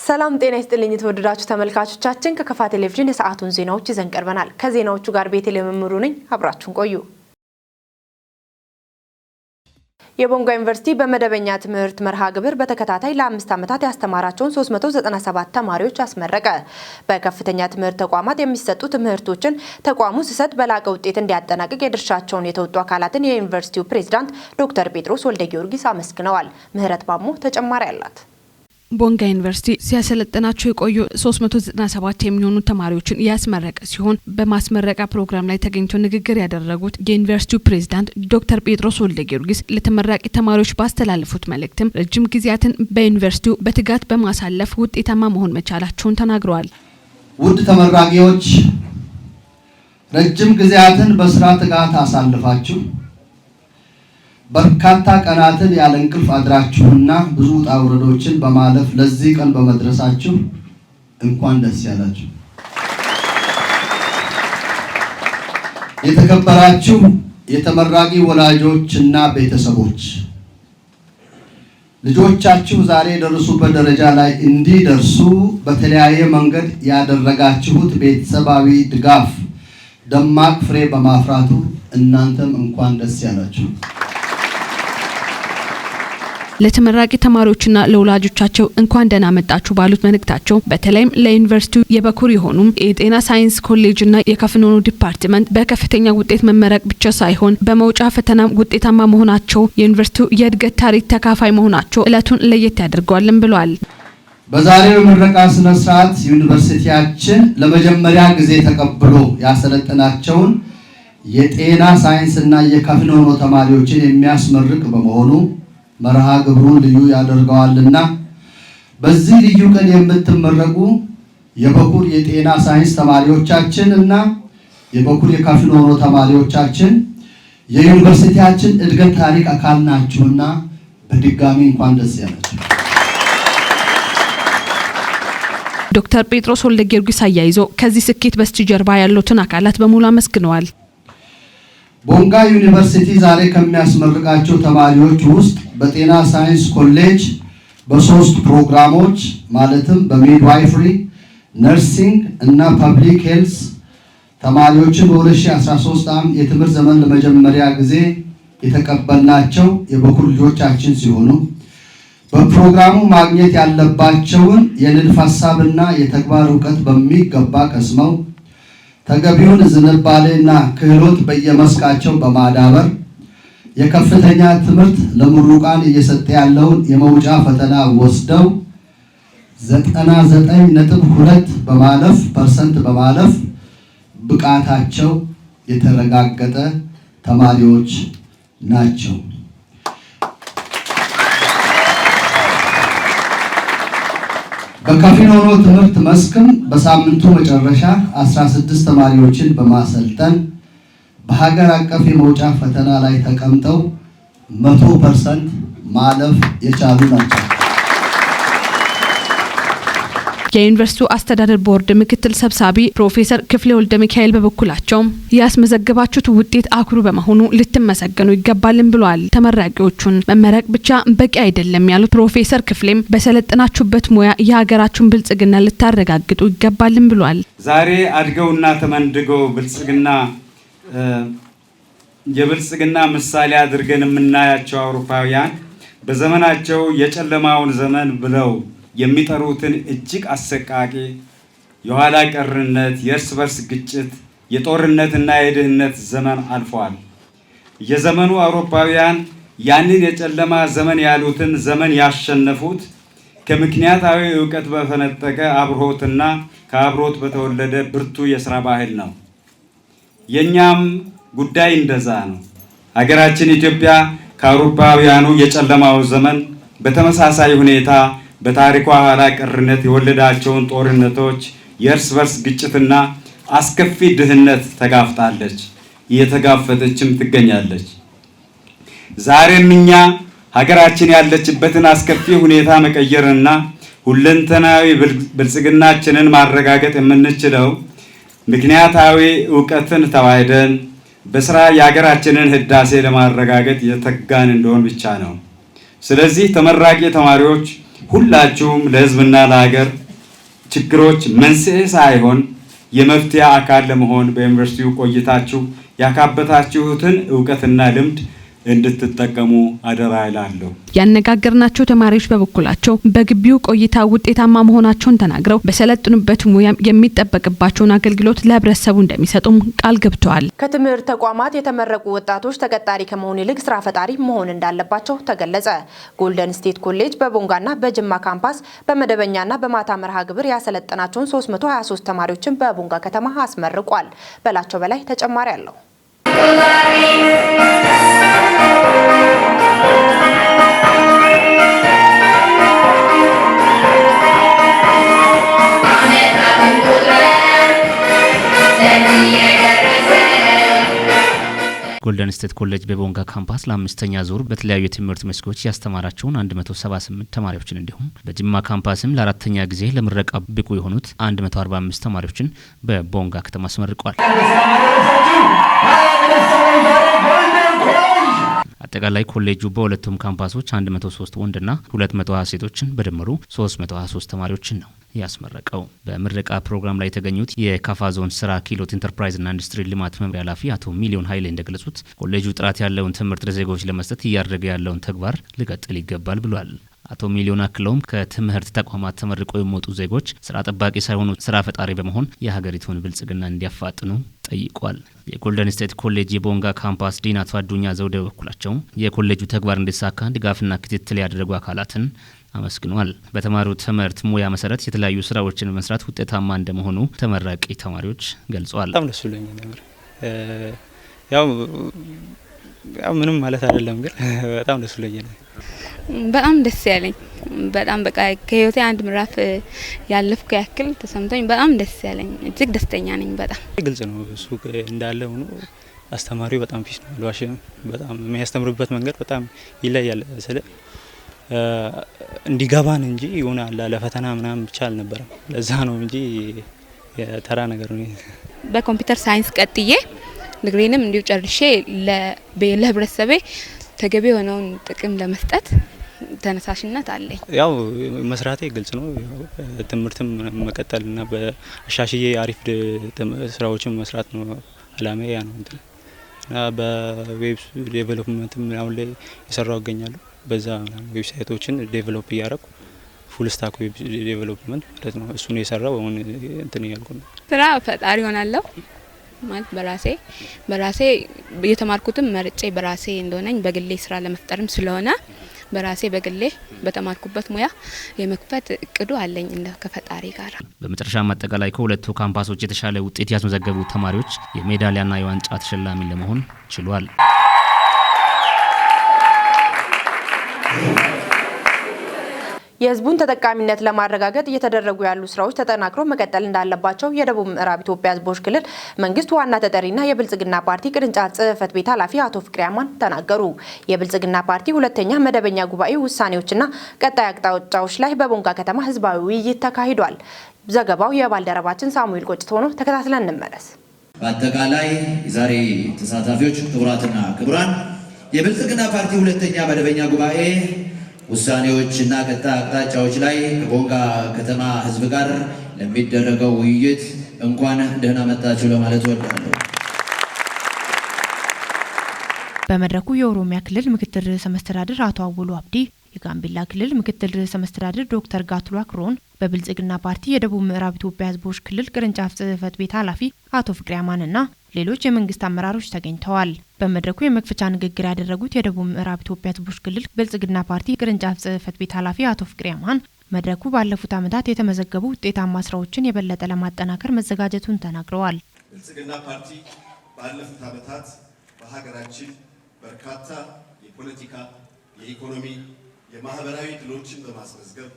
ሰላም ጤና ይስጥልኝ የተወደዳችሁ ተመልካቾቻችን፣ ከከፋ ቴሌቪዥን የሰዓቱን ዜናዎች ይዘን ቀርበናል። ከዜናዎቹ ጋር ቤተልሔም እምሩ ነኝ። አብራችሁን ቆዩ። የቦንጋ ዩኒቨርሲቲ በመደበኛ ትምህርት መርሃ ግብር በተከታታይ ለ5 ዓመታት ያስተማራቸውን 397 ተማሪዎች አስመረቀ። በከፍተኛ ትምህርት ተቋማት የሚሰጡ ትምህርቶችን ተቋሙ ሲሰጥ በላቀ ውጤት እንዲያጠናቅቅ የድርሻቸውን የተወጡ አካላትን የዩኒቨርሲቲው ፕሬዝዳንት ዶክተር ጴጥሮስ ወልደ ጊዮርጊስ አመስግነዋል። ምህረት ማሞ ተጨማሪ አላት። ቦንጋ ዩኒቨርሲቲ ሲያሰለጥናቸው የቆዩ 397 የሚሆኑ ተማሪዎችን ያስመረቀ ሲሆን፣ በማስመረቂያ ፕሮግራም ላይ ተገኝተው ንግግር ያደረጉት የዩኒቨርሲቲው ፕሬዝዳንት ዶክተር ጴጥሮስ ወልደ ጊዮርጊስ ለተመራቂ ተማሪዎች ባስተላለፉት መልእክትም ረጅም ጊዜያትን በዩኒቨርሲቲው በትጋት በማሳለፍ ውጤታማ መሆን መቻላቸውን ተናግረዋል። ውድ ተመራቂዎች፣ ረጅም ጊዜያትን በስራ ትጋት አሳልፋችሁ፣ በርካታ ቀናትን ያለ እንቅልፍ አድራችሁና ብዙ ውጣ ውረዶችን በማለፍ ለዚህ ቀን በመድረሳችሁ እንኳን ደስ ያላችሁ። የተከበራችሁ የተመራቂ ወላጆችና ቤተሰቦች፣ ልጆቻችሁ ዛሬ የደረሱበት ደረጃ ላይ እንዲደርሱ በተለያየ መንገድ ያደረጋችሁት ቤተሰባዊ ድጋፍ ደማቅ ፍሬ በማፍራቱ እናንተም እንኳን ደስ ያላችሁ። ለተመራቂ ተማሪዎችና ለወላጆቻቸው እንኳን ደህና መጣችሁ ባሉት መልእክታቸው፣ በተለይም ለዩኒቨርሲቲው የበኩር የሆኑ የጤና ሳይንስ ኮሌጅና የካፊኖኖ ዲፓርትመንት በከፍተኛ ውጤት መመረቅ ብቻ ሳይሆን በመውጫ ፈተና ውጤታማ መሆናቸው፣ የዩኒቨርሲቲው የእድገት ታሪክ ተካፋይ መሆናቸው እለቱን ለየት ያደርገዋልም ብለዋል። በዛሬው የምረቃ ስነ ስርዓት ዩኒቨርሲቲያችን ለመጀመሪያ ጊዜ ተቀብሎ ያሰለጠናቸውን የጤና ሳይንስ እና የካፊኖኖ ተማሪዎችን የሚያስመርቅ በመሆኑ መርሃ ግብሩን ልዩ ያደርገዋልና፣ በዚህ ልዩ ቀን የምትመረቁ የበኩር የጤና ሳይንስ ተማሪዎቻችን እና የበኩር የካፊኖኖ ተማሪዎቻችን የዩኒቨርሲቲያችን እድገት ታሪክ አካል ናችሁና በድጋሚ እንኳን ደስ ያላችሁ። ዶክተር ጴጥሮስ ወልደ ጊዮርጊስ አያይዘው ከዚህ ስኬት በስተጀርባ ያሉትን አካላት በሙሉ አመስግነዋል። ቦንጋ ዩኒቨርሲቲ ዛሬ ከሚያስመርቃቸው ተማሪዎች ውስጥ በጤና ሳይንስ ኮሌጅ በሶስት ፕሮግራሞች ማለትም በ midwifery፣ nursing እና public health ተማሪዎችን በ2013 ዓ.ም የትምህርት ዘመን ለመጀመሪያ ጊዜ የተቀበልናቸው የበኩር ልጆቻችን ሲሆኑ፣ በፕሮግራሙ ማግኘት ያለባቸውን የንድፈ ሐሳብና የተግባር እውቀት በሚገባ ቀስመው፣ ተገቢውን ዝንባሌና ክህሎት በየመስካቸው በማዳበር፣ የከፍተኛ ትምህርት ለምሩቃን እየሰጠ ያለውን የመውጫ ፈተና ወስደው 99.2 በማለፍ percent በማለፍ ብቃታቸው የተረጋገጠ ተማሪዎች ናቸው። በካፊኖኖ ትምህርት መስክም በሳምንቱ መጨረሻ 16 ተማሪዎችን በማሰልጠን በሀገር አቀፍ የመውጫ ፈተና ላይ ተቀምጠው 100% ማለፍ የቻሉ ናቸው። የዩኒቨርሲቲው አስተዳደር ቦርድ ምክትል ሰብሳቢ ፕሮፌሰር ክፍሌ ወልደ ሚካኤል በበኩላቸው ያስመዘገባችሁት ውጤት አኩሪ በመሆኑ ልትመሰገኑ ይገባልን ብለዋል። ተመራቂዎቹን መመረቅ ብቻ በቂ አይደለም ያሉት ፕሮፌሰር ክፍሌም በሰለጠናችሁበት ሙያ የሀገራችሁን ብልጽግና ልታረጋግጡ ይገባልን ብለዋል። ዛሬ አድገውና ተመንድገው የብልጽግና ምሳሌ አድርገን የምናያቸው አውሮፓውያን በዘመናቸው የጨለማውን ዘመን ብለው የሚጠሩትን እጅግ አሰቃቂ የኋላ ቀርነት፣ የእርስ በርስ ግጭት፣ የጦርነትና የድህነት ዘመን አልፈዋል። የዘመኑ አውሮፓውያን ያንን የጨለማ ዘመን ያሉትን ዘመን ያሸነፉት ከምክንያታዊ እውቀት በፈነጠቀ አብርሆትና ከአብርሆት በተወለደ ብርቱ የስራ ባህል ነው። የእኛም ጉዳይ እንደዛ ነው። ሀገራችን ኢትዮጵያ ከአውሮፓውያኑ የጨለማው ዘመን በተመሳሳይ ሁኔታ በታሪኳ ኋላ ቀርነት የወለዳቸውን ጦርነቶች፣ የእርስ በርስ ግጭትና አስከፊ ድህነት ተጋፍጣለች፣ እየተጋፈጠችም ትገኛለች። ዛሬም እኛ ሀገራችን ያለችበትን አስከፊ ሁኔታ መቀየርና ሁለንተናዊ ብልጽግናችንን ማረጋገጥ የምንችለው ምክንያታዊ እውቀትን ተዋህደን በስራ የሀገራችንን ህዳሴ ለማረጋገጥ የተጋን እንደሆን ብቻ ነው። ስለዚህ ተመራቂ ተማሪዎች ሁላችሁም ለሕዝብና ለሀገር ችግሮች መንስኤ ሳይሆን የመፍትሄ አካል ለመሆን በዩኒቨርሲቲው ቆይታችሁ ያካበታችሁትን እውቀትና ልምድ እንድትጠቀሙ አደራ እላለሁ። ያነጋገርናቸው ተማሪዎች በበኩላቸው በግቢው ቆይታ ውጤታማ መሆናቸውን ተናግረው በሰለጠኑበት ሙያ የሚጠበቅባቸውን አገልግሎት ለህብረተሰቡ እንደሚሰጡም ቃል ገብተዋል። ከትምህርት ተቋማት የተመረቁ ወጣቶች ተቀጣሪ ከመሆን ይልቅ ስራ ፈጣሪ መሆን እንዳለባቸው ተገለጸ። ጎልደን ስቴት ኮሌጅ በቦንጋና በጅማ ካምፓስ በመደበኛና በማታ መርሃ ግብር ያሰለጠናቸውን 323 ተማሪዎችን በቦንጋ ከተማ አስመርቋል። በላቸው በላይ ተጨማሪ አለው። ጎልደን ስቴት ኮሌጅ በቦንጋ ካምፓስ ለአምስተኛ ዙር በተለያዩ የትምህርት መስኮች ያስተማራቸውን 178 ተማሪዎችን እንዲሁም በጅማ ካምፓስም ለአራተኛ ጊዜ ለምረቃ ብቁ የሆኑት 145 ተማሪዎችን በቦንጋ ከተማ አስመርቋል። አጠቃላይ ኮሌጁ በሁለቱም ካምፓሶች 103 ወንድና 220 ሴቶችን በድምሩ 323 ተማሪዎችን ነው ያስመረቀው። በምረቃ ፕሮግራም ላይ የተገኙት የካፋ ዞን ስራ ክህሎት ኢንተርፕራይዝና ኢንዱስትሪ ልማት መምሪያ ኃላፊ አቶ ሚሊዮን ኃይሌ እንደገለጹት ኮሌጁ ጥራት ያለውን ትምህርት ለዜጎች ለመስጠት እያደረገ ያለውን ተግባር ሊቀጥል ይገባል ብሏል። አቶ ሚሊዮን አክለውም ከትምህርት ተቋማት ተመርቀው የሚወጡ ዜጎች ስራ ጠባቂ ሳይሆኑ ስራ ፈጣሪ በመሆን የሀገሪቱን ብልጽግና እንዲያፋጥኑ ጠይቋል። የጎልደን ስቴት ኮሌጅ የቦንጋ ካምፓስ ዲን አቶ አዱኛ ዘውደ በበኩላቸው የኮሌጁ ተግባር እንዲሳካ ድጋፍና ክትትል ያደረጉ አካላትን አመስግኗል። በተማሪው ትምህርት ሙያ መሰረት የተለያዩ ስራዎችን በመስራት ውጤታማ እንደመሆኑ ተመራቂ ተማሪዎች ገልጿል። በጣም ደስ ብሎኛል። ያው ምንም ማለት አይደለም፣ ግን በጣም ደስ ብሎኛል። በጣም ደስ ያለኝ፣ በጣም በቃ ከህይወቴ አንድ ምዕራፍ ያለፍኩ ያክል ተሰምቶኝ በጣም ደስ ያለኝ፣ እጅግ ደስተኛ ነኝ። በጣም ግልጽ ነው፣ እሱ እንዳለ ሆኖ አስተማሪው በጣም peace ነው። አልዋሽም፣ በጣም የሚያስተምርበት መንገድ በጣም ይለያል። ስለ እንዲገባን እንጂ የሆነ ለፈተና ምናምን ብቻ አልነበረም። ለዛ ነው እንጂ የተራ ነገር ነው። በ computer science ቀጥዬ ዲግሪንም እንዲሁ ጨርሼ ለህብረተሰቤ ተገቢ የሆነውን ጥቅም ለመስጠት ተነሳሽነት አለኝ። ያው መስራቴ ግልጽ ነው። ትምህርትም መቀጠልና በአሻሽዬ አሪፍ ስራዎችን መስራት ነው አላማዬ፣ ያ ነው እንትን እና በ web development ም አሁን ላይ የሰራው እገኛለሁ። በዛ website ኦችን develop እያደረኩ full stack web development ማለት ነው። እሱን የሰራው አሁን እንትን እያልኩ ነው። ስራ ፈጣሪ ሆናለሁ ማለት በራሴ የተማርኩትም መርጬ በራሴ እንደሆነኝ በግሌ ስራ ለመፍጠርም ስለሆነ በራሴ በግሌ በተማርኩበት ሙያ የመክፈት እቅዱ አለኝ እንደ ከፈጣሪ ጋር። በመጨረሻም አጠቃላይ ከሁለቱ ካምፓሶች የተሻለ ውጤት ያስመዘገቡ ተማሪዎች የሜዳሊያና የዋንጫ ተሸላሚ ለመሆን ችሏል። የህዝቡን ተጠቃሚነት ለማረጋገጥ እየተደረጉ ያሉ ስራዎች ተጠናክሮ መቀጠል እንዳለባቸው የደቡብ ምዕራብ ኢትዮጵያ ህዝቦች ክልል መንግስት ዋና ተጠሪና የብልጽግና ፓርቲ ቅርንጫፍ ጽህፈት ቤት ኃላፊ አቶ ፍቅሬ አማን ተናገሩ። የብልጽግና ፓርቲ ሁለተኛ መደበኛ ጉባኤ ውሳኔዎችና ቀጣይ አቅጣጫዎች ላይ በቦንጋ ከተማ ህዝባዊ ውይይት ተካሂዷል። ዘገባው የባልደረባችን ሳሙኤል ቆጭቶ ነው። ተከታትለን እንመለስ። በአጠቃላይ የዛሬ ተሳታፊዎች ክቡራትና ክቡራን፣ የብልጽግና ፓርቲ ሁለተኛ መደበኛ ጉባኤ ውሳኔዎች እና ቀጣይ አቅጣጫዎች ላይ ከቦንጋ ከተማ ህዝብ ጋር ለሚደረገው ውይይት እንኳን ደህና መጣችሁ ለማለት እወዳለሁ። በመድረኩ የኦሮሚያ ክልል ምክትል ርዕሰ መስተዳድር አቶ አወሉ አብዲ፣ የጋምቤላ ክልል ምክትል ርዕሰ መስተዳድር ዶክተር ጋትሉአክ ሮን፣ በብልጽግና ፓርቲ የደቡብ ምዕራብ ኢትዮጵያ ህዝቦች ክልል ቅርንጫፍ ጽህፈት ቤት ኃላፊ አቶ ፍቅሬ አማንና ሌሎች የመንግስት አመራሮች ተገኝተዋል። በመድረኩ የመክፈቻ ንግግር ያደረጉት የደቡብ ምዕራብ ኢትዮጵያ ህዝቦች ክልል ብልጽግና ፓርቲ ቅርንጫፍ ጽህፈት ቤት ኃላፊ አቶ ፍቅሬ አማን መድረኩ ባለፉት ዓመታት የተመዘገቡ ውጤታማ ስራዎችን የበለጠ ለማጠናከር መዘጋጀቱን ተናግረዋል። ብልጽግና ፓርቲ ባለፉት ዓመታት በሀገራችን በርካታ የፖለቲካ፣ የኢኮኖሚ፣ የማህበራዊ ድሎችን በማስመዝገብ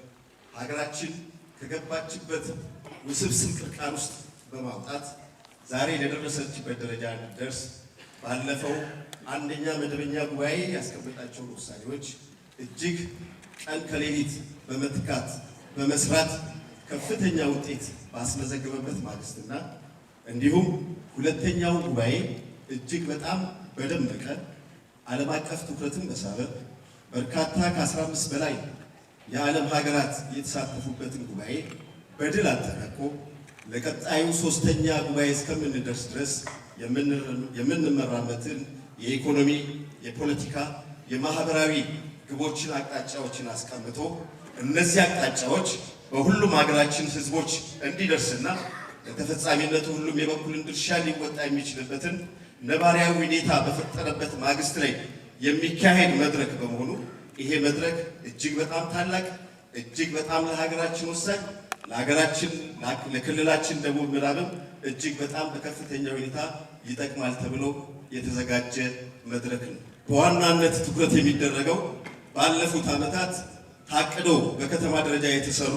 ሀገራችን ከገባችበት ውስብስብ ቅርቃር ውስጥ በማውጣት ዛሬ ለደረሰችበት ደረጃ እንዲደርስ ባለፈው አንደኛ መደበኛ ጉባኤ ያስቀመጣቸውን ውሳኔዎች እጅግ ቀን ከሌሊት በመትጋት በመስራት ከፍተኛ ውጤት ባስመዘገበበት ማግስትና እንዲሁም ሁለተኛው ጉባኤ እጅግ በጣም በደመቀ፣ ዓለም አቀፍ ትኩረትን በሳበ፣ በርካታ ከ15 በላይ የዓለም ሀገራት የተሳተፉበትን ጉባኤ በድል አጠናቆ ለቀጣዩ 3ኛ ጉባኤ እስከምንደርስ ድረስ የምንመራበትን የኢኮኖሚ፣ የፖለቲካ፣ የማህበራዊ ግቦችን አቅጣጫዎችን አስቀምጦ እነዚህ አቅጣጫዎች በሁሉም ሀገራችን ህዝቦች እንዲደርስና ለተፈጻሚነቱ ሁሉም የበኩልን ድርሻ ሊወጣ የሚችልበትን ነባራዊ ሁኔታ በፈጠረበት ማግስት ላይ የሚካሄድ መድረክ በመሆኑ ይሄ መድረክ እጅግ በጣም ታላቅ፣ እጅግ በጣም ለሀገራችን ወሳኝ፣ ለሀገራችን ለክልላችን ደቡብ ምዕራብም እጅግ በጣም በከፍተኛ ሁኔታ ይጠቅማል ተብሎ የተዘጋጀ መድረክ ነው። በዋናነት ትኩረት የሚደረገው ባለፉት ዓመታት ታቅዶ በከተማ ደረጃ የተሰሩ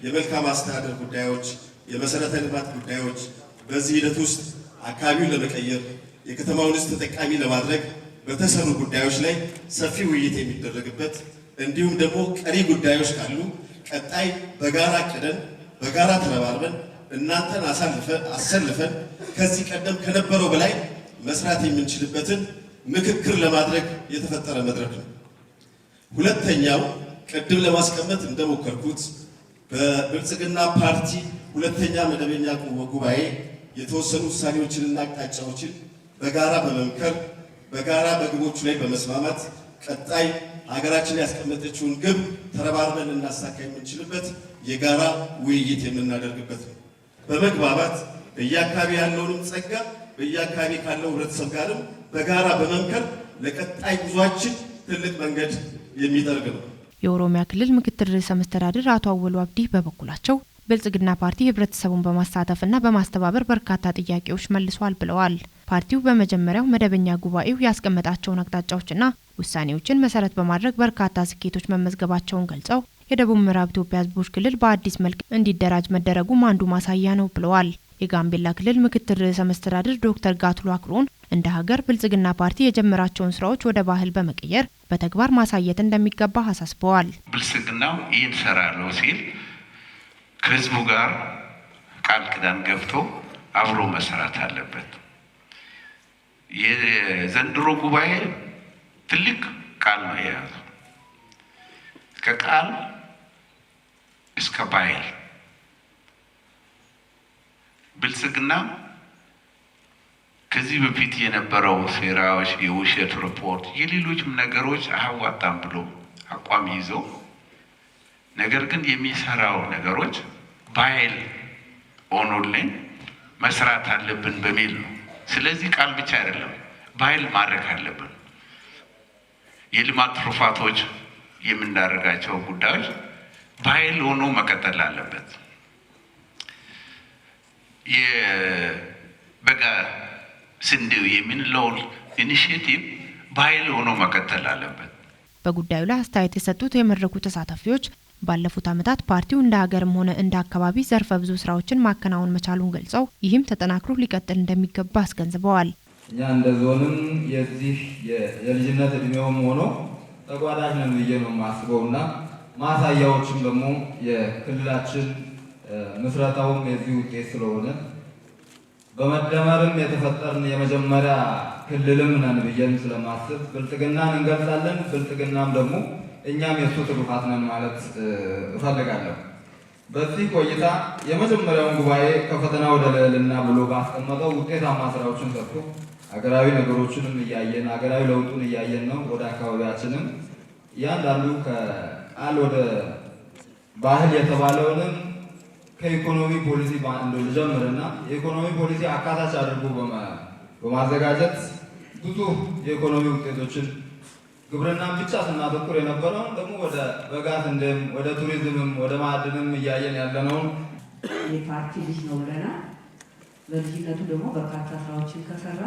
የመልካም አስተዳደር ጉዳዮች፣ የመሰረተ ልማት ጉዳዮች በዚህ ሂደት ውስጥ አካባቢውን ለመቀየር የከተማውን ሕዝብ ተጠቃሚ ለማድረግ በተሰሩ ጉዳዮች ላይ ሰፊ ውይይት የሚደረግበት እንዲሁም ደግሞ ቀሪ ጉዳዮች ካሉ ቀጣይ በጋራ አቅደን በጋራ ተረባርበን እናንተን አሰልፈን ከዚህ ቀደም ከነበረው በላይ መስራት የምንችልበትን ምክክር ለማድረግ የተፈጠረ መድረክ ነው። ሁለተኛው ቅድም ለማስቀመጥ እንደሞከርኩት በብልጽግና ፓርቲ 2ኛ መደበኛ ጉባኤ የተወሰኑ ውሳኔዎችንና አቅጣጫዎችን በጋራ በመምከር በጋራ በግቦቹ ላይ በመስማማት ቀጣይ ሀገራችን ያስቀመጠችውን ግብ ተረባርበን እናሳካ የምንችልበት የጋራ ውይይት የምናደርግበት ነው። በመግባባት በየአካባቢ ያለውንም ጸጋ በየአካባቢ ካለው ህብረተሰብ ጋርም በጋራ በመምከር ለቀጣይ ጉዟችን ትልቅ መንገድ የሚጠርግ ነው። የኦሮሚያ ክልል ምክትል ርዕሰ መስተዳድር አቶ አወሉ አብዲ በበኩላቸው ብልጽግና ፓርቲ ህብረተሰቡን በማሳተፍና በማስተባበር በርካታ ጥያቄዎች መልሷል ብለዋል። ፓርቲው በመጀመሪያው መደበኛ ጉባኤው ያስቀመጣቸውን አቅጣጫዎችና ውሳኔዎችን መሰረት በማድረግ በርካታ ስኬቶች መመዝገባቸውን ገልጸው የደቡብ ምዕራብ ኢትዮጵያ ህዝቦች ክልል በአዲስ መልክ እንዲደራጅ መደረጉም አንዱ ማሳያ ነው ብለዋል። የጋምቤላ ክልል ምክትል ርዕሰ መስተዳድር ዶክተር ጋትሎ አክሮን እንደ ሀገር ብልጽግና ፓርቲ የጀመራቸውን ስራዎች ወደ ባህል በመቀየር በተግባር ማሳየት እንደሚገባ አሳስበዋል። ብልጽግናው ይህን እሰራለሁ ሲል ከህዝቡ ጋር ቃል ኪዳን ገብቶ አብሮ መስራት አለበት። የዘንድሮ ጉባኤ ትልቅ ቃል ነው የያዘው። ከቃል እስከ ባህል ብልጽግና ከዚህ በፊት የነበረው ሴራዎች፣ የውሸት ሪፖርት፣ የሌሎችም ነገሮች አያዋጣም ብሎ አቋም ይዞ ነገር ግን የሚሰራው ነገሮች ባህል ሆኖልኝ መስራት አለብን በሚል ነው። ስለዚህ ቃል ብቻ አይደለም፣ ባህል ማድረግ አለብን። የልማት ትሩፋቶች የምናደርጋቸው ጉዳዮች ባህል ሆኖ መቀጠል አለበት። የበጋ ስንዴው የምንለው initiative ባህል ሆኖ መቀጠል አለበት። በጉዳዩ ላይ አስተያየት የሰጡት የመድረኩ ተሳታፊዎች ባለፉት ዓመታት ፓርቲው እንደ ሀገርም ሆነ እንደ አካባቢ ዘርፈ ብዙ ስራዎችን ማከናወን መቻሉን ገልጸው ይህም ተጠናክሮ ሊቀጥል እንደሚገባ አስገንዝበዋል። እኛ እንደ ዞንም የዚህ የልጅነት እድሜውም ሆኖ ተጓዳኝ ነን ብዬ ነው የማስበውና ማሳያዎችም ደግሞ የክልላችን ምስረታውም የዚህ ውጤት ስለሆነ በመደመርም የተፈጠርን የመጀመሪያ ክልልም ነን ብዬም ስለማስብ ብልጽግናን እንገልጻለን። ብልጽግናም ደግሞ እኛም የሱ ትሩፋት ነን ማለት እፈልጋለሁ። በዚህ ቆይታ የመጀመሪያውን ጉባኤ ከፈተና ወደ ልዕልና ብሎ ባስቀመጠው ውጤታማ ስራዎችን ሰርቶ ሀገራዊ ነገሮችንም እያየን ሀገራዊ ለውጡን እያየን ነው። ወደ አካባቢያችንም እያንዳንዱ ከቃል ወደ ባህል የተባለውንም ከኢኮኖሚ ፖሊሲ እንደው ልጀምርና የኢኮኖሚ ፖሊሲ አካታች አድርጎ በማዘጋጀት ብዙ የኢኮኖሚ ውጤቶችን ግብርናን ብቻ ስናተኩር የነበረውን ደግሞ ወደ በጋ ስንዴም ወደ ቱሪዝምም ወደ ማዕድንም እያየን ያለነውን የፓርቲ ልጅ ነው ብለናል። በልጅነቱ ደግሞ በርካታ ስራዎችን ከሰራ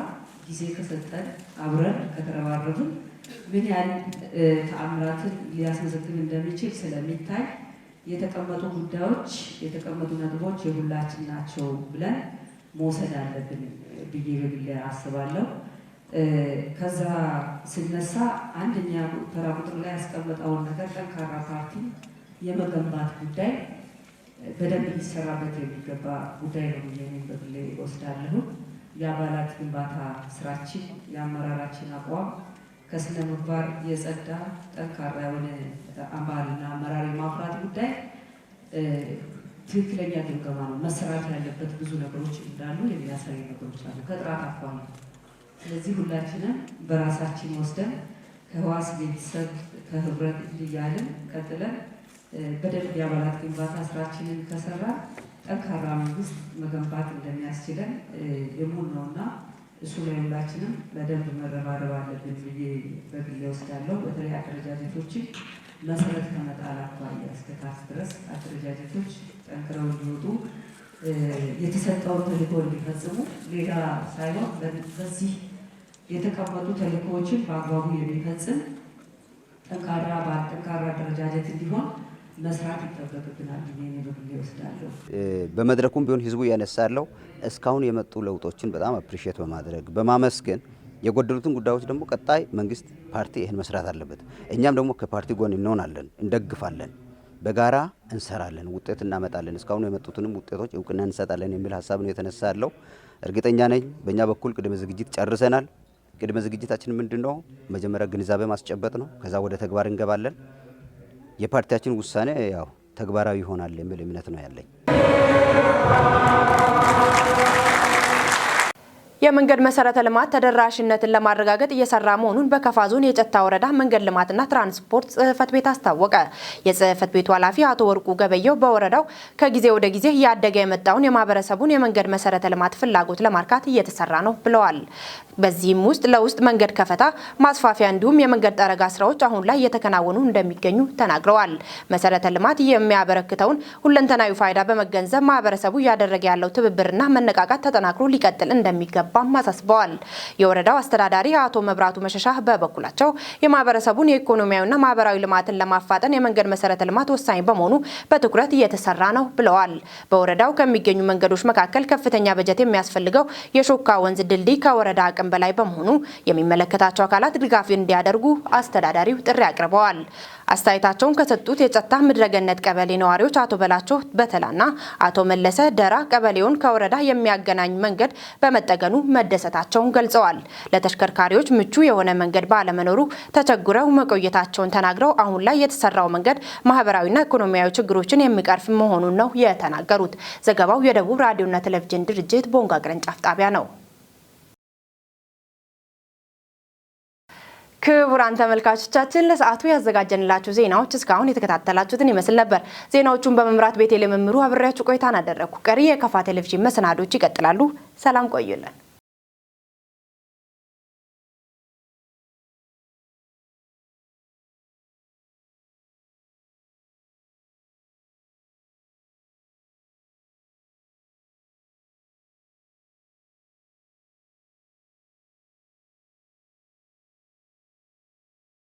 ጊዜ ከሰጠን አብረን ከተረባረብን ምን ያህል ተአምራትን ሊያስመዘግብ እንደሚችል ስለሚታይ የተቀመጡ ጉዳዮች የተቀመጡ ነጥቦች የሁላችን ናቸው ብለን መውሰድ አለብን ብዬ በግሌ አስባለሁ። ከዛ ስነሳ አንደኛ ተራ ቁጥር ላይ ያስቀመጠውን ነገር ጠንካራ ፓርቲ የመገንባት ጉዳይ በደንብ ሊሰራበት የሚገባ ጉዳይ ነው ብዬ እኔም በግሌ እወስዳለሁ። የአባላት ግንባታ ስራችን፣ የአመራራችን አቋም ከስነ ምግባር የጸዳ ጠንካራ የሆነ አባልና አመራር የማፍራት ጉዳይ ትክክለኛ ግምገማ ነው። መሰራት ያለበት ብዙ ነገሮች እንዳሉ የሚያሳዩ ነገሮች አሉ ከጥራት አኳያ። ስለዚህ ሁላችንም በራሳችን ወስደን ከህዋስ ቤተሰብ ከህብረት እያልን ቀጥለን በደንብ የአባላት ግንባታ ስራችንን ከሰራ ጠንካራ መንግስት መገንባት እንደሚያስችለን እሙን ነውና እሱ ላይ ሁላችንም በደንብ መረባረብ አለብን ብዬ በግሌ ወስዳለሁ። በተለይ አደረጃጀቶችን መሰረት ከመጣል አኳያ እስከ ታች ድረስ አደረጃጀቶች ጠንክረው እንዲወጡ፣ የተሰጠውን ተልዕኮ እንዲፈጽሙ፣ ሌላ ሳይሆን በዚህ የተቀመጡ ተልዕኮዎችን በአግባቡ የሚፈጽም ጠንካራ ጠንካራ አደረጃጀት እንዲሆን መስራት ይጠበቅብናል ብዬ እኔ በግሌ ወስዳለሁ። በመድረኩም ቢሆን ህዝቡ ያነሳለው እስካሁን የመጡ ለውጦችን በጣም appreciate በማድረግ፣ በማመስገን፣ የጎደሉትን ጉዳዮች ደግሞ ቀጣይ መንግስት፣ ፓርቲ ይህን መስራት አለበት። እኛም ደግሞ ከፓርቲ ጎን እንሆናለን፣ እንደግፋለን፣ በጋራ እንሰራለን፣ ውጤት እናመጣለን፣ እስካሁን የመጡትንም ውጤቶች እውቅና እንሰጣለን የሚል ሀሳብ ነው የተነሳ ያለው። እርግጠኛ ነኝ በእኛ በኩል ቅድመ ዝግጅት ጨርሰናል። ቅድመ ዝግጅታችን ምንድን ነው? መጀመሪያ ግንዛቤ ማስጨበጥ ነው። ከዛ ወደ ተግባር እንገባለን። የፓርቲያችን ውሳኔ ያው ተግባራዊ ይሆናል የሚል እምነት ነው ያለኝ። የመንገድ መሰረተ ልማት ተደራሽነትን ለማረጋገጥ እየሰራ መሆኑን በከፋ ዞን የጨታ ወረዳ መንገድ ልማትና ትራንስፖርት ጽሕፈት ቤት አስታወቀ። የጽሕፈት ቤቱ ኃላፊ አቶ ወርቁ ገበየው በወረዳው ከጊዜ ወደ ጊዜ እያደገ የመጣውን የማህበረሰቡን የመንገድ መሰረተ ልማት ፍላጎት ለማርካት እየተሰራ ነው ብለዋል። በዚህም ውስጥ ለውስጥ መንገድ ከፈታ፣ ማስፋፊያ እንዲሁም የመንገድ ጠረጋ ስራዎች አሁን ላይ እየተከናወኑ እንደሚገኙ ተናግረዋል። መሰረተ ልማት የሚያበረክተውን ሁለንተናዊ ፋይዳ በመገንዘብ ማህበረሰቡ እያደረገ ያለው ትብብርና መነቃቃት ተጠናክሮ ሊቀጥል እንደሚገባም አሳስበዋል። የወረዳው አስተዳዳሪ አቶ መብራቱ መሸሻ በበኩላቸው የማህበረሰቡን የኢኮኖሚያዊና ማህበራዊ ልማትን ለማፋጠን የመንገድ መሰረተ ልማት ወሳኝ በመሆኑ በትኩረት እየተሰራ ነው ብለዋል። በወረዳው ከሚገኙ መንገዶች መካከል ከፍተኛ በጀት የሚያስፈልገው የሾካ ወንዝ ድልድይ ከወረዳ አቅም በላይ በመሆኑ የሚመለከታቸው አካላት ድጋፍ እንዲያደርጉ አስተዳዳሪው ጥሪ አቅርበዋል። አስተያየታቸውን ከሰጡት የጸጥታ ምድረገነት ቀበሌ ነዋሪዎች አቶ በላቸው በተላና አቶ መለሰ ደራ ቀበሌውን ከወረዳ የሚያገናኝ መንገድ በመጠገኑ መደሰታቸውን ገልጸዋል። ለተሽከርካሪዎች ምቹ የሆነ መንገድ ባለመኖሩ ተቸግረው መቆየታቸውን ተናግረው አሁን ላይ የተሰራው መንገድ ማህበራዊና ኢኮኖሚያዊ ችግሮችን የሚቀርፍ መሆኑን ነው የተናገሩት። ዘገባው የደቡብ ራዲዮና ቴሌቪዥን ድርጅት ቦንጋ ቅርንጫፍ ጣቢያ ነው። ክቡራን ተመልካቾቻችን፣ ለሰዓቱ ያዘጋጀንላችሁ ዜናዎች እስካሁን የተከታተላችሁትን ይመስል ነበር። ዜናዎቹን በመምራት ቤቴ ለመምሩ አብሬያችሁ ቆይታን አደረግኩ። ቀሪ የከፋ ቴሌቪዥን መሰናዶች ይቀጥላሉ። ሰላም ቆዩልን።